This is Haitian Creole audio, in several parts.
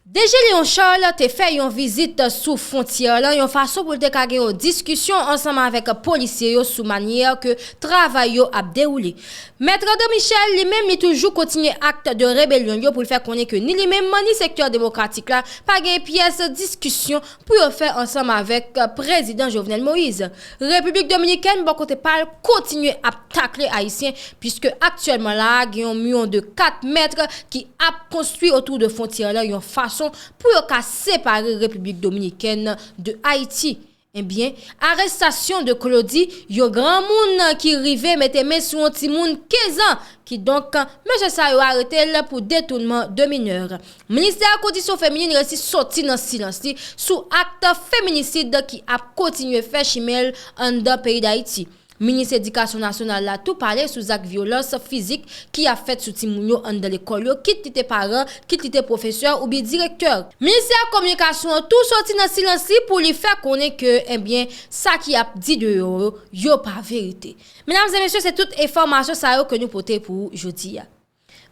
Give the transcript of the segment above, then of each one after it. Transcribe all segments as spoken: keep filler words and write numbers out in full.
DG Léon Charles te fè yon vizit sou fwontyè lan yon fason pou l te ka gen yon diskisyon ansanm avèk polisye yo sou manyè ke travay yo ap dewoule. Mèt André Michel, li menm, li toujou kontinye akt de rebelyon yo pou l fè konnen ke ni li menm, ni sektè demokratik la pa gen pyès diskisyon pou yo fè ansanm avèk Prezidan Jovenel Moïse. Repiblik Dominikèn, bò kote pa l, kontinye ap takle Ayisyen, piske aktyèlman la a, gen yon miyon de kat mèt ki ap konstwi otou de fwontyè lan yon fason pou yo ka separe Repiblik Dominikèn de Ayiti. Ebyen, arestasyon de Claudy, yon granmoun ki rive mete men sou yon timoun kenz an, kidonk, mesye sa yo arete l pou detounman de minè. Ministè Kondisyon Feminin resi soti nan silans li sou akt feminisid ki ap kontinye fè chimen l anndan peyi Dayiti. Minis Edikasyon Nasyonal la tou pale sou zak vyolans fizik ki ap fèt sou timoun yo anndan lekòl yo, kit li te paran, kit li te pwofesè oubyen direktè. Ministè Kominikasyon an tou soti nan silans li pou li fè konnen ke, ebyen, sa ki ap di deyò yo, yo pa verite. Medam e mesye, se tout enfòmasyon sa yo ke nou pote pou ou jodi a.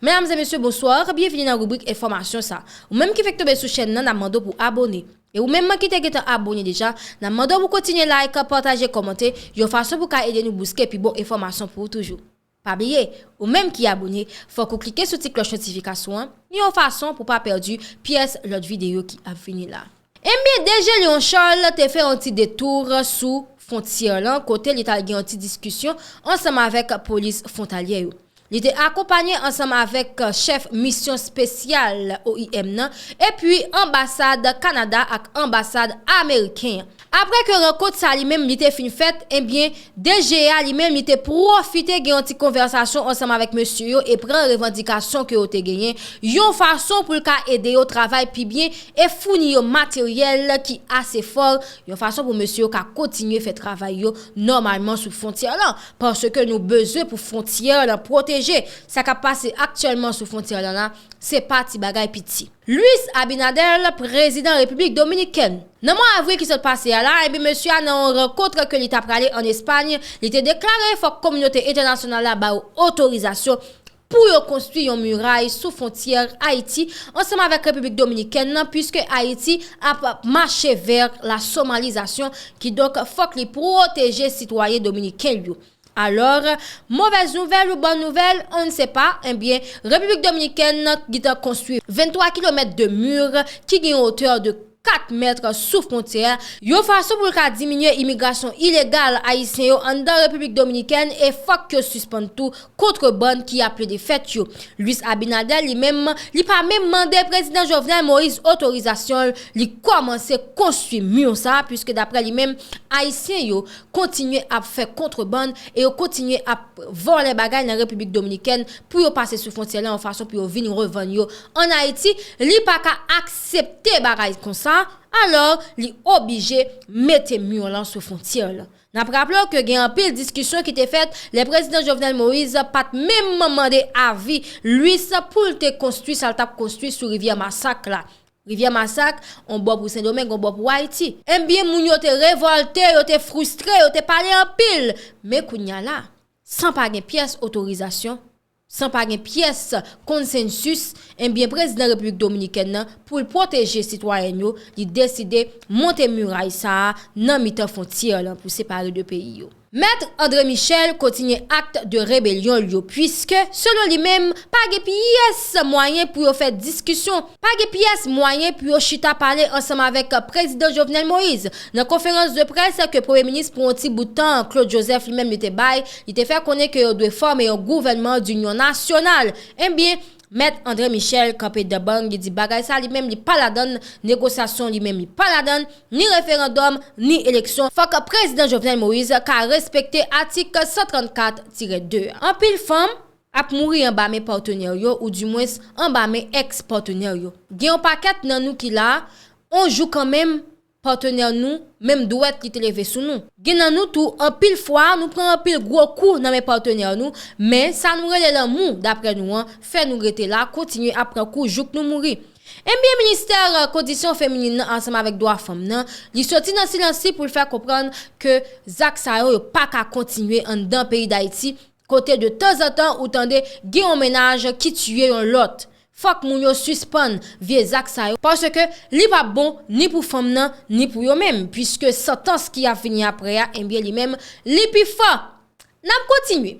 Medam e mesye, bonswa, byenvini nan ribrik enfòmasyon sa. Ou menm ki fèk tonbe sou chèn nan, n ap mande w pou abone. E ou menm ki te gentan abone deja, n ap mande w pou kontinye like, pataje, kòmante, yon fason pou ka ede nou bouske pi bon enfòmasyon pou ou toujou. Pa bliye, ou menm ki abone, fòk ou klike sou ti klòch notifikasyon an, yon fason pou pa pèdi pyès lòt videyo ki ap vini la. Ebyen, DG Léon Charles te fè yon ti detour sou fwontyè lan, kote li t al gen yon ti diskisyon ansanm avèk polis fwontalyè yo. Li te akonpanye ansanm avèk chèf misyon espesyal O I M nan, epi anbasad Kanada ak anbasad ameriken an. Apre ke rankont sa li menm li te fin fèt, ebyen, DG a li menm li te pwofite gen yon ti konvèsasyon ansanm avèk mesye yo e pran revandikasyon ke yo te genyen, yon fason pou l ka ede yo travay pi byen e founi yo materyèl ki ase fò, yon fason pou mesye yo ka kontinye fè travay yo nòmalman sou fwontyè lan, paske nou bezwen pou fwontyè lan pwoteje. Sa k ap pase aktyèlman sou fwontyè lan la, se pa ti bagay piti. Luis Abinader, prezidan Repiblik Dominikèn. Nan mwa avril ki sot pase a la, ebyen, mesye a nan yon rankont ke li t ap prale ann Espay, li te deklare fòk kominote entènasyonal la ba yo otorizasyon pou yo konstwi yon miray sou fwontyè Ayiti ansanm avèk Repiblik Dominikèn nan, piske Ayiti ap mache vè la somalizasyon, kidonk fòk li pwoteje sitwayen dominiken yo. Alò, movèz nouvèl ou bòn nouvèl, on ne sait pas, ebyen, Repiblik Dominikèn nan gentan konstwi venntwa kilomèt de mi ki gen yon wotè de kat mèt sou fwontyè a, yon fason pou l ka diminye imigrasyon ilegal ayisyen yo anndan Repiblik Dominikèn e fòk yo sispann tou kontrebann ki ap plede fèt yo. Luis Abinader li menm, li pa menm mande Prezidan Jovenel Moïse otorizasyon, li kòmanse konstwi mi sa a, piske daprè li menm, Ayisyen yo kontinye ap fè kontrebann e yo kontinye ap vòlè bagay nan Repiblik Dominikèn pou yo pase sou fwontyè lan yon fason pou yo vin revann yo ann Ayiti. Li pa ka aksepte bagay konsa, alò li oblije mete mi lan sou fwontyè lan. N ap raple w ke gen anpil diskisyon ki te fèt lè Prezidan Jovenel Moïse pa t menm mande avi Luis pou l te konstwi sa l t ap konstwi sou rivyè Masak la. Rivyè Masak, on bò pou Sendomeng, on bò pou Ayiti. Ebyen, moun yo te revòlte, yo te fristre, yo te pale anpil. Men kounye a la, san pa gen pyès otorizasyon, san pa gen pyès konsensis, ebyen, prezidan Repiblik Dominikèn nan, pou l pwoteje sitwayen yo, li deside monte miray sa a nan mitan fwontyè lan pou separe de peyi yo. Mèt André Michel kontinye akt de rebelyon l yo, piske, selon li menm, pa gen pyès mwayen pou yo fè diskisyon, pa gen pyès mwayen pou yo chita pale ansanm avèk Prezidan Jovenel Moïse. Nan konferans de près ke Premye Minis pou yon ti bout tan, Claude Joseph, li menm li te bay, li te fè konnen ke yo dwe fòme yon gouvènman dinyon nasyonal. Ebyen, Mèt André Michel kanpe dan bang, li di bagay sa li menm li pa ladann, negosyasyon li menm li pa ladann, ni referandòm, ni eleksyon. Fòk Prezidan Jovenel Moïse ka respekte atik san trannkat tirè de a. Anpil fanm ap mouri anba men patnè yo, oudimwens anba men èks patnè yo. Gen yon pakèt nan nou ki la, on jou kanmenm, patnè nou, menm dwèt li te leve sou nou. Gen nan nou tou, anpil fwa, nou pran anpil gwo kou nan men patnè nou, men sa nou rele lanmou, daprè nou an, fè nou rete la, kontinye ap pran kou jouk nou mouri. Ebyen, ministè kondisyon feminin nan ansanm avèk dwa fanm nan, li soti nan silans li pou l fè konprann ke zak sa yo, yo pa ka kontinye anndan peyi Dayiti, kote de tanzantan ou tande gen yon mennaj ki tiye yon lòt. Fòk moun yo sispann vye zak sa yo, paske li p ap bon ni pou fanm nan, ni pou yo menm, piske santans ki ap vini apre a, ebyen, li menm, li pi fò. N ap kontinye.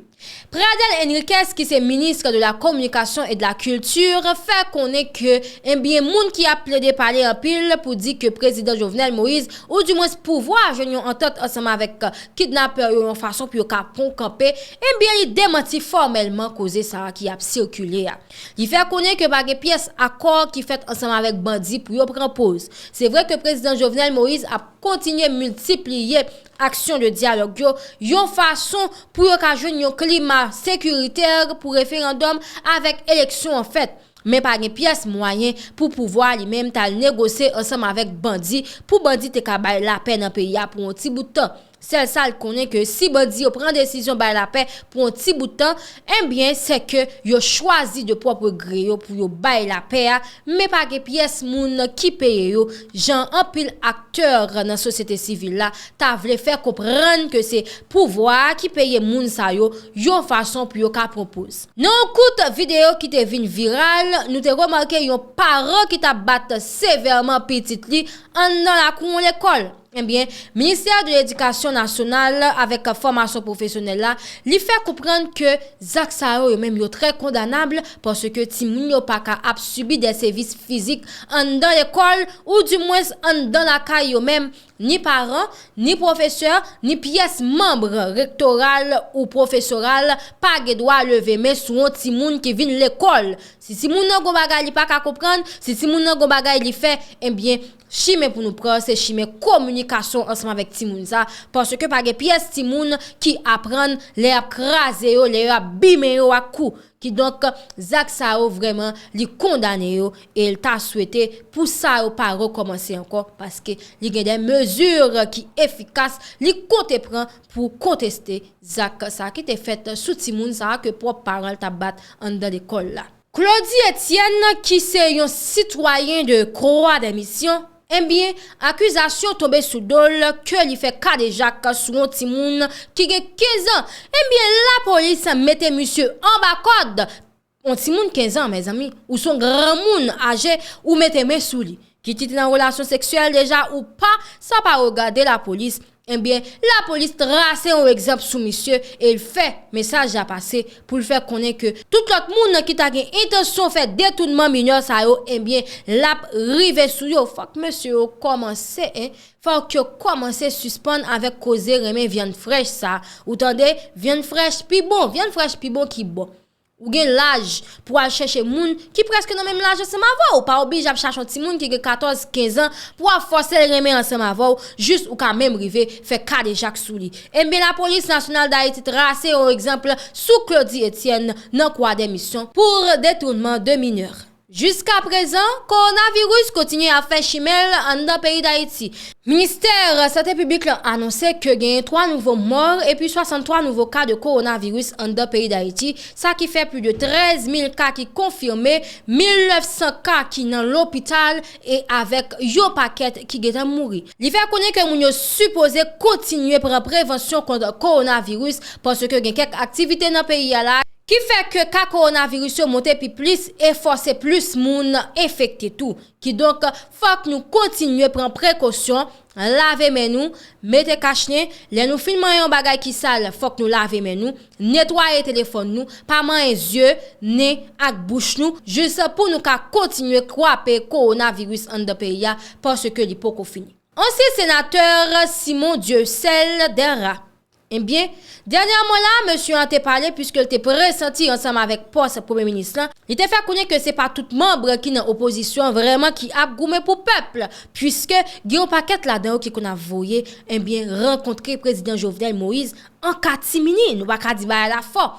Pradel Henriquez, ki se ministre de la Communication et de la Culture, fè konnen ke, ebyen, moun ki ap plede pale anpil pou di ke prezidan Jovenel Moïse, oudimwens pouvwa a, jwenn yon antant ansanm avèk kidnapè yo yon fason pou yo ka pran kanpe, ebyen, li demanti fòmèlman koze sa a ki ap sikile a. Li fè konnen ke pa gen pyès akò ki fèt ansanm avèk bandi pou yo pran poz. Se vre ke prezidan Jovenel Moïse ap kontinye miltipliye aksyon de dyalòg yo, yon fason pou yo ka jwenn yon klima sekiritè pou referandòm avèk eleksyon an fèt. Men pa gen pyès mwayen pou pouvwa a li menm t al negosye ansanm avèk bandi, pou bandi te ka bay lapè nan peyi a pou yon ti bout tan. Sèl sa l konnen ke si bandi yo pran desizyon bay lapè pou yon ti bout tan, ebyen, se ke yo chwazi de pwòp gre yo pou yo bay lapè a, men pa gen pyès moun ki peye yo, jan anpil aktè nan sosyete sivil la ta vle fè konprann ke se pouvwa a ki peye moun sa yo, yon fason pou yo ka pran poz. Nan yon kout videyo ki te vin viral, nou te remake yon paran ki t ap bat sevèman pitit li anndan lakou yon lekòl. Ebyen, Ministè de Ledikasyon Nasyonal avèk Fòmasyon Pwofesyonèl la, li fè konprann ke zak sa yo, yo menm, yo trè kondanab, paske timoun yo pa ka ap sibi de sevis fizik anndan lekòl, oudimwens anndan lakay yo menm. Ni paran, ni pwofesè, ni pyès manm rektoral ou pwofesoral pa gen dwa leve men sou yon timoun ki vin lekòl. Si timoun nan gon bagay li pa ka konprann, si timoun nan gon bagay li fè, ebyen, chimen pou nou pran, se chimen kominikasyon ansanm avèk timoun sa, paske pa gen pyès timoun ki aprann lè y ap kraze yo, lè y ap bimen yo ak kou. Kidonk, zak sa yo vrèman, li kondane yo e l ta swete pou sa yo pa rekòmanse ankò, paske li gen de mezi ki efikas li konte pran pou konteste zak sa ki te fèt sou timoun sa ke pwòp paran l t ap bat anndan lekòl la. Claudy Etienne, ki se yon sitwayen de Croix des Missions, ebyen, akizasyon tonbe sou do l ke li fè kadejak sou yon timoun ki gen kenz an. Ebyen, lapolis mete misye anba kòd. Yon timoun kenz an, mezanmi, ou se yon granmoun aje, ou mete men sou li. Kit li te nan relasyon seksyèl deja ou pa, sa pa regade lapolis. Ebyen, lapolis trase yon egzanp sou misye e l fè mesaj la pase pou l fè konnen ke tout lòt moun ki ta gen entansyon fè detounman minè sa yo, ebyen, l ap rive sou yo. Fòk mesye yo kòmanse, en, fòk yo kòmanse sispann avèk koze renmen vyann frèch sa. Ou tande? Vyann frèch pi bon, vyann frèch pi bon ki bon. Ou gen laj pou al chèche moun ki prèske nan menm laj ansanm avè w. Ou pa oblije ap chache yon timoun ki gen katòz, kenz an pou w ap fòse l renmen ansanm avè w, jis ou ka menm rive fè kadejak sou li. Ebyen, Lapolis Nasyonal Dayiti trase yon egzanp sou Claudy Etienne nan Croix des Missions pour détournement de mineurs. Jiskaprezan, kowonaviris kontinye ap fè chimen l anndan peyi Dayiti. Ministè Sante Piblik la anonse ke genyen twa nouvo mò epi swasanntwa nouvo ka de kowonaviris anndan peyi Dayiti, sa ki fè plis de trèz mil ka ki konfime, mil nèf san ka ki nan lopital e avèk yon pakèt ki gentan mouri. Li fè konnen ke moun yo sipoze kontinye pran prevansyon kont kowonaviris paske gen kèk aktivite nan peyi a la ki fè ke ka kowonaviris yo monte pi plis e fòse plis moun enfekte tou. Kidonk, fòk nou kontinye pran prekosyon, lave men nou, mete kachnen, lè nou fin manyen yon bagay ki sal, fòk nou lave men nou, netwaye telefòn nou, pa manyen zye, nen ak bouch nou, jis pou nou ka kontinye kwape kowonaviris anndan peyi a, paske li poko fini. Ansyen senatè Simon Dieuseul Derra. Ebyen, dènyèman la, mesye an te pale, piske l te presenti ansanm avèk pòs premye minis lan, li te fè konnen ke se pa tout manm ki nan opozisyon an vrèman ki ap goumen pou pèp, piske gen yon pakèt ladan yo ki konn ap voye, ebyen, rankontre prezidan Jovenel Moïse an katimini, nou pa ka di bagay la fò.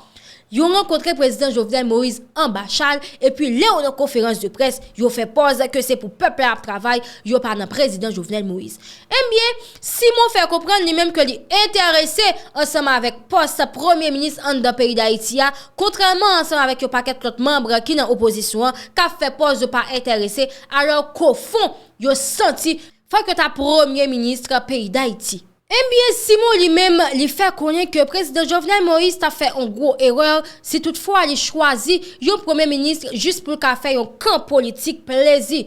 Yo rankontre prezidan Jovenel Moïse anba chal, epi lè yo nan konferans de près, yo fè pòz ke se pou pèp la y ap travay, yo pa nan prezidan Jovenel Moïse. Ebyen, Simon fè konprann li menm ke li enterese ansanm avèk pòs premye minis anndan peyi Dayiti a, kontrèman ansanm avèk yon pakèt lòt manm ki nan opozisyon an k ap fè pòz yo pa enterese, alò ke o fon, yo santi fòk yo ta premye minis peyi Dayiti. Ebyen, Simon li menm, li fè konnen ke prezidan Jovenel Moïse ta fè yon gwo erè si toutfwa li chwazi yon premye minis jis pou l ka fè yon kan politik plezi.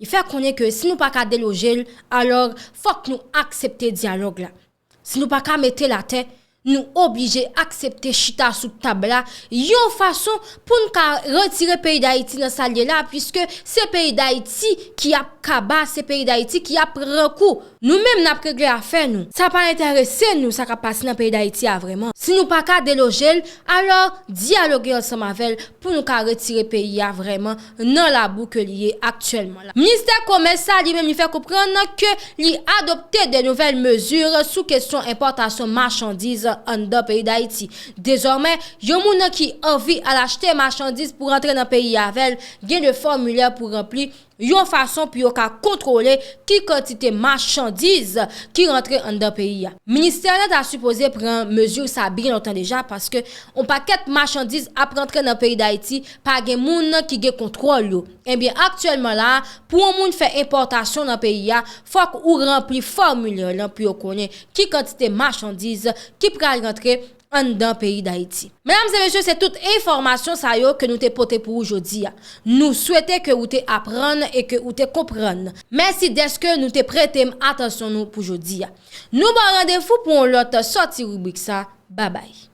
Li fè konnen ke si nou pa ka deloje l, alò fòk nou aksepte dyalòg la. Si nou pa ka mete l atè, nou oblije aksepte chita sou tab la yon fason pou n ka retire peyi Dayiti nan sa l ye la, piske se peyi Dayiti ki ap kaba, se peyi Dayiti ki ap pran kou. Nou menm n ap regle afè nou. Sa pa enterese nou, sa k ap pase nan peyi Dayiti a vrèman. Si nou pa ka deloje l, alò dyaloge ansanm avè l pou nou ka retire peyi a vrèman nan labou ke li ye aktyèlman la. Ministè komès la, li menm, li fè konprann ke li adopte de nouvèl mezi sou kesyon enpòtasyon machandiz anndan peyi Dayiti. Dezòmè, yon moun ki anvi al achte machandiz pou rantre nan peyi a avè l, gen de fòmilè pou ranpli yon fason pou yo ka kontwole ki kantite machandiz ki rantre anndan peyi a. Ministè a ta sipoze pran mezi sa byen lontan deja, paske yon pakèt machandiz ap rantre nan peyi Dayiti, pa gen moun ki gen kontwòl yo. Ebyen, aktyèlman la, pou yon moun fè enpòtasyon nan peyi a, fòk ou ranpli fòmilè lan pou yo konnen ki kantite machandiz ki pral rantre anndan peyi Dayiti. Medam e mesye, se tout enfòmasyon sa yo ke nou te pote pou ou jodi a. Nou swete ke ou te aprann e ke ou te konprann. Mèsi dèske nou te prete m atansyon nou pou jodi a. Nou ba w randevou pou yon lòt sòti ribrik sa. Babay.